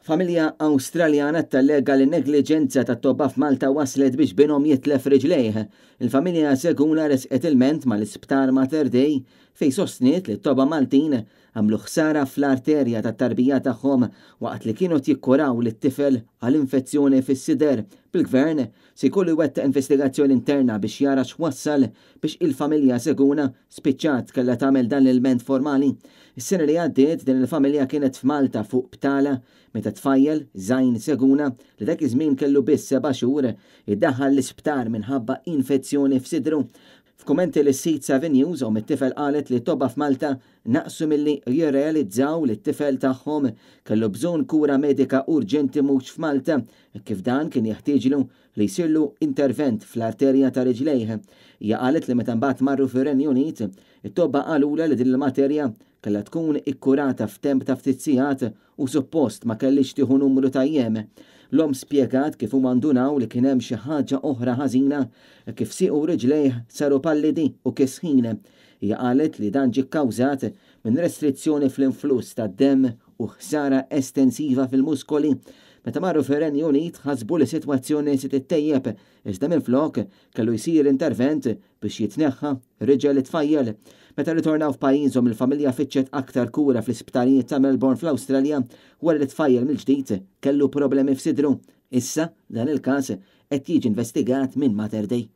Familja Awstraljana tallega li negliġenza ta' tobba f'Malta waslet biex binhom jitlef riġlejh. Il-familja Seguna resqet ilment mal-Isptar Mater Dei fejn sostniet li t-tobba Maltin għamlu ħsara fl-arterja tat-tarbija tagħhom waqt li kienu jikkuraw lit-tifel għal infezzjoni fis-sider. Bil-gvern se jkollu jwettaq investigazzjoni interna biex jara x'wassal biex il-familja Seguna spiċċat kellha tagħmel dan l-ilment formali. Is-sena li għaddiet din il-familja kienet f'Malta fuq btala meta tfajjel Zain Seguna, li dak iż-żmien kellu biss 7 xhur, iddaħħal l-isptar minħabba infezzjoni f'sidru. F'kummenti lis-sit 7 News, omm it-tifel qalet li tobba f'Malta naqsu milli jirrealizzaw li t-tifel tagħhom kellu bżonn kura medika urġenti mhux f'Malta, kif dan kien jeħtieġlu li jsirlu intervent fl-arterja ta' riġlejh. Hija qalet li meta mbagħad marru fir-Renju Unit, it-tobba qalulha li din il-materja kellha tkun ikkurata f'temp ta' ftit sigħat u suppost ma kellix tieħu numru ta' jiem. L-omm spjegat kif huma ndunaw li kien hemm xi ħaġa oħra ħażina, kif siequ u riġlejh saru pallidi u kisħin. Hija qalet li dan ġie kkawżat minn restrizzjoni fl-influss tad-demm u ħsara estensiva fil-muskoli. Meta marru fir-Renju Unit ħasbu li sitwazzjoni se tittejjeb, iżda minflok kellu jsir intervent biex jitneħħa riġel it-tfajjel. Meta ritornaw f'pajjiżhom, il-familja fittxet aktar kura fl-isptarijiet ta' Melbourne fl-Awstralja wara li tfajjel mill-ġdid kellu problemi f'sidru. Issa dan il-każ qed jiġi investigat minn Mater Dei.